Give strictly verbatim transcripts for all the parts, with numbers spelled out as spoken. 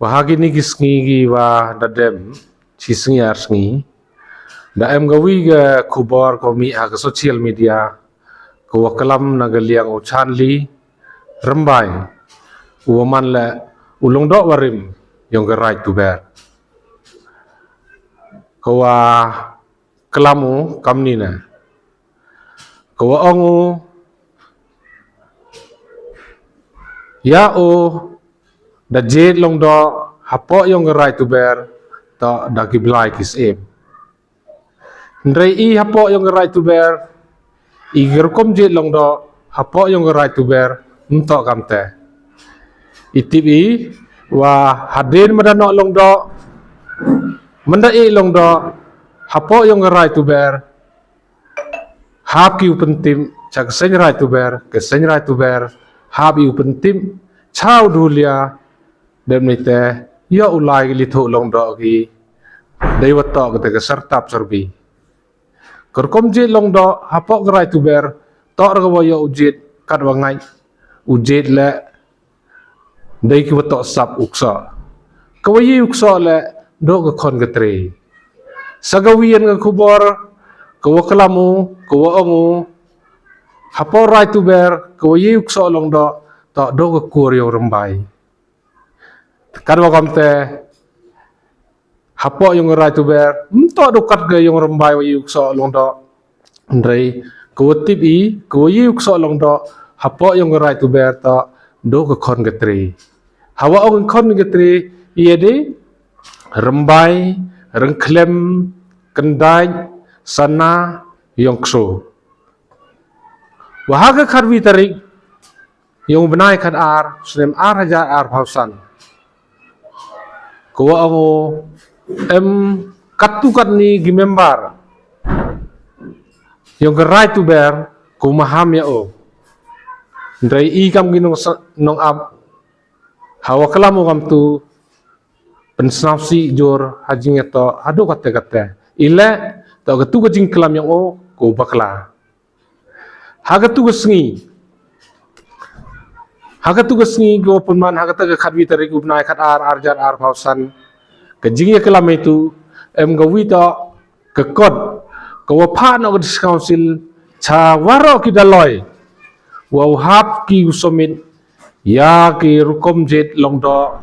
Ba ha kine ki sngi ki ba da dem, shi sngi ar sngi, da em ka wi ka khubor ka mih ha ka social media, ka wa klam na ka liang u Chanli Rymbai, u wa man le u lyngdoh warim yong ka Raid Tuber. Ka wa klam u kamni ne. Ka wa ong u, ya u da jied lyngdoh hapoh yong ka Raid Tuber, to da ki blai ki syiem. Hynrei i hapoh yong ka Raid Tuber, i ka rukom jied lyngdoh hapoh yong ka Raid Tuber, ym toh kamte. I tip i wa hadien mada noh lyngdoh, mada i lyngdoh hapoh yong ka Raid Tuber, hap ki u pyntip cha ka Seng Raid Tuber, ka Seng Raid Tuber hap i u pyntip cha u Dhulia. Dep ni te, yoh u lai ki lithuh lyngdoh ki, dei wa toh kata ka syrtap syrbi. Ka rukom jied lyngdoh hapoh ka Raid Tuber, toh ra ka wa yoh u jied kat wa ngait, u jied le dei ki wa toh sap u ksoh. Ka wa yi u ksoh le duh ka khon ka tre. Sa ka wi yong ka khubor, ka wa klam u, ka wa ong u, hapoh Raid Tuber, ka wa yi u ksoh lyngdoh, toh duh ka kur yong Rymbai. Kat wa kamte, hapoh yong ka Raid Tuber, ym toh duh kat ka yong Rymbai wa yi u ksoh lyngdoh. Hynrei ka wa tip i, ka wa yi u ksoh lyngdoh hapoh yong ka Raid Tuber, toh duh ka khon ka tre. Ha wa ong khon ka tre, i ya dei Rymbai, Ryngkhlem, Kyndait, Sana, Yongkso. Wa ha ka khatwi tarik yong u bnai khatar, snem ar hajar arphaw san, ka wa ong u, em katto katne ki member yong ka Raid Tuber, ka wa maham ya u. Hynrei i kam ki nong sa-, nongap, ha wa klam u kamtu, pynsngaw sih jur ha jingyatoh haduh kate kate. I le, toh katu ka jingklam yong u, ka wa bakla. Ha katu ka sngi, ha katu ka sngi ka wa pynman, ha kata ka khatwi tarik u bnai khatar, ar hajar arphaw san, ka jingya klam itu, em ka wi toh ka kot, ka wa phah noh ka District Council cha waroh ki daloi, wa u hap ki u submit ya ki rukom jied lyngdoh,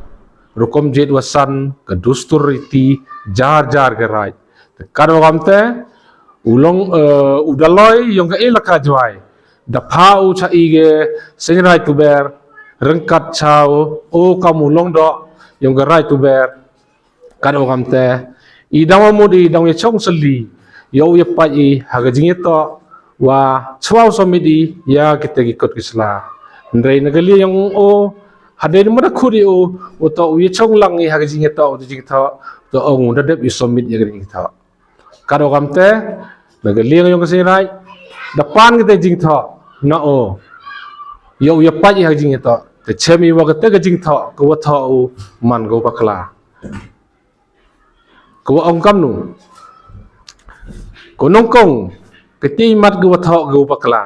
rukom jied wa san, ka dustur riti jar jar ka raij. Te kat wa kamte, u long, eh, u daloi yong ka elaka Jwai, da phah u cha i ka Seng Raid Tuber, ryngkat cha u, u kam u lyngdoh yong ka Raid Tuber. Kat wa kamte, i dang wa mut i dang ya chong sylli, yow ya pait i ha ka jingyatoh, wa chwa u submit i ya kita ki kot ki sla. Hynrei na ka liang yong u, hadien mada khut i u, u toh u ya chong lang i ha ka jingyatoh, u toh jingthoh, toh ong u da dep i submit ya ka jingyatoh. Kat wa kamte, na ka liang yong ka Seng Raid, da pan kita jingthoh na u, yow ya pait i ha ka jingyatoh. Te chem i wa kita ka jingthoh ka wa thoh u, man ka wa bakla. Ka wa ong kamnu, ka nyngkong, ka tei mat ka wa thoh ka wa bakla.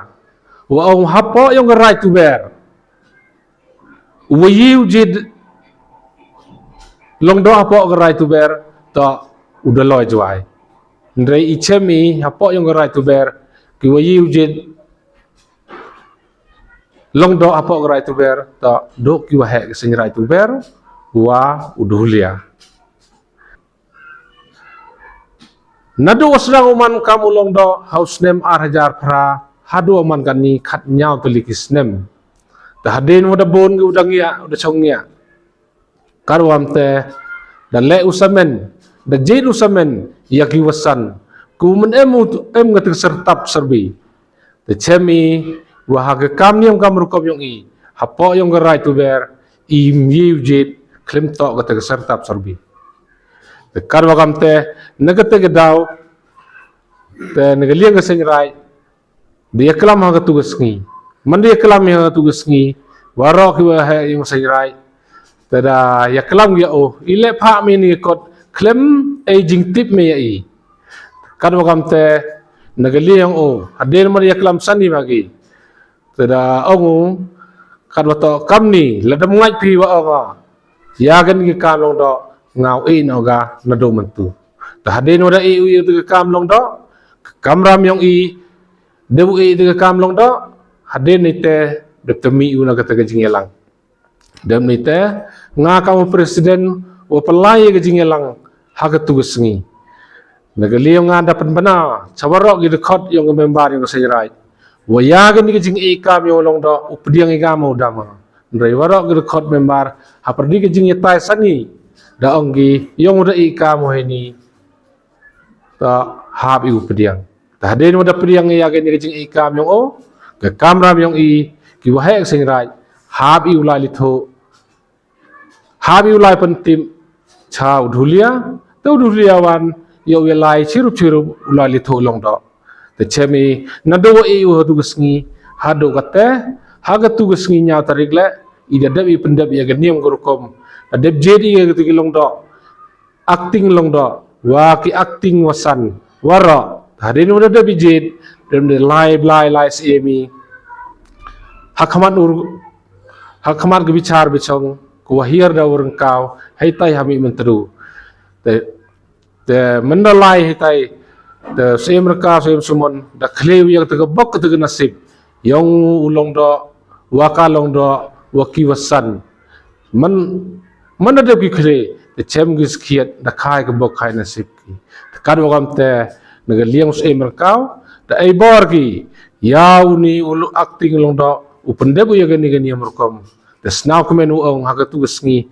Wa ong hapoh yong ka Raid Tuber, u wa yi u jied lyngdoh hapoh ka Raid Tuber, toh u daloi Jwai. Hynrei i chem i hapoh yong ka Raid Tuber, ki wa yi u jied lyngdoh hapoh ka Raid Tuber, toh duh ki wa heh ka Seng Raid Tuber, wa u Dhulia. Naduh wa sdang u man kam u lyngdoh ha u snem ar hajar phra, haduh wa man katni khatnyaw tylli ki snem. Te hadien wa da bun ki u da ngiah, u da chong ngiah. Kat wa kamte, da leh u samen, da jied u samen ya ki wa san, ka wa man em u, em ka ta ka syrtap syrbi. Te chem i, wa ha ka kam niam kam rukom yong i, hapoh yong ka Raid Tuber, i ym yi u jied, khlem toh ka ta ka syrtap syrbi. Te kat wa kamte, na ka ta ka daw, te na ka liang ka Seng Raid, da ya klam ha katu ka sngi. Man da ya klam ha katu ka sngi, waroh ki wa heh yong ka Seng Raid, te da ya klam ya u, i leh phah mi ni kot, khlem ei jingtip mi ya i. Kat wa kamte, na ka liang yong u, hadien man da ya klam sani ma ki, te da ong u, kat wa toh kamni, la dam ngait phi wa ong a. Ïa kane ka kam long doh nga u ïeh noh ka naduh mynta. Te hadien wa da ïeh u ïa kata ka kam long doh, ka kamram yong i, da u ïeh ïa kata ka kam long doh, hadien ite da temi u na kata ka jingïalang. Dep nite nga kam u president wa pynlai ïa ka jingïalang ha katu ka sngi. Na ka liang nga da pynbna cha waroh ki dkhot yong ka member yong ka Seiñraij wa ïa kane ka jingïeikam yong u long doh u pdiang ïa ka mo dama. Hynrei waroh ki dkhot member ha pyrdi ka jingïatai sani da ong ki yong u da ïeikam mo hini. Ta hap ïa u pdiang. Ta hadien wa da pdiang ïa kane ka jingïeikam yong u, ka kamram yong i, ki waheh ka Seiñraij, hap ïa u lai lithuh, hap ïa u lai pyntip cha u Dhulia, te u Dhulia wan ïa u ïa lai chirup chirup u lai lithuh long doh. Te chem i naduh wa ïeh u ha katu ka sngi haduh kata, ha katu ka sngi ñiaw tarik leh i da dep i pyndep ïa ka niam ka rukom, da dep jied ïa katu ki long doh, acting long doh, wa ki acting wa san, waroh. Hadien wa da dep i jied, dep da lai blai lai siem i ha khmat u, ha khmat ka bichar bichong ka wa hiar da u ryngkaw, haitai ha Mihmyntdu. Te, te mynda lai haitai, te siem ryngkaw siem sumon da khlei u ïa kata ka bok kata ka nasib yong u long doh, wa ka long doh, wa ki wa san. Man, man da dep ki khlei, te chem ki skhiat, da khai ka bok khai nasib ki. Te katwa kamte, na ka liang siem ryngkaw, da ai bor ki ïa uni u long acting long doh, u pyndep u ïa kane ka niam rukom. Te sngewkmen u ong ha katu ka sngi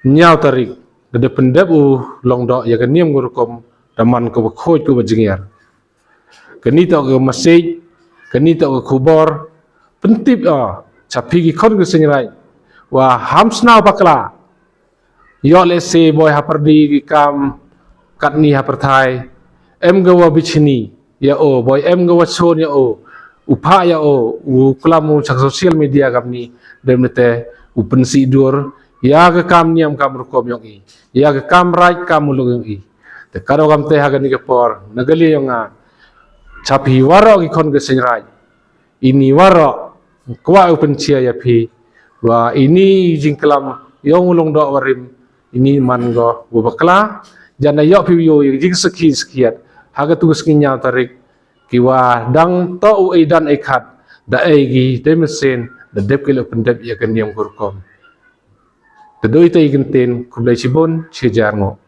ñiaw tarik, da dep pyndep u long doh ïa ka niam ka rukom, da man ka wa khuid ka wa jngiar. Kane toh ka message, kane toh ka khubor pyntip, ah, cha phi ki khon ka Seiñraij, wa ham sngew bakla. Ïoh lehse boi ha pyrdi ki kam katni ha pyrthai, em ka wa bichni ïa u, boi em ka wa shon ïa u, u phah ïa u, u klam u cha social media kamni, dep nite u pynsih dur ïa ka kam niam kam rukom yong i, ïa ka kam raij kam muluk yong i. Te katwa kamte ha kane ka por, na ka liang yong nga, cha phi waroh ki khon ka Seiñraij, ini waroh kwah u pynshai ïa phi wa ini jingklam yong u long doh wa rim, ini man ko wa bakla. Jan da ïoh phi u ïoh ïa ka jingsakhi skhiat ha katu ka sngi ñiaw tarik, ki wa dang toh u ai dan ai khat, da ai ki dei mynsiem, da dep ki leh pyndep ïa ka niam ka rukom. Te dei te i kyntien, khublei chibun, chi jar ngo.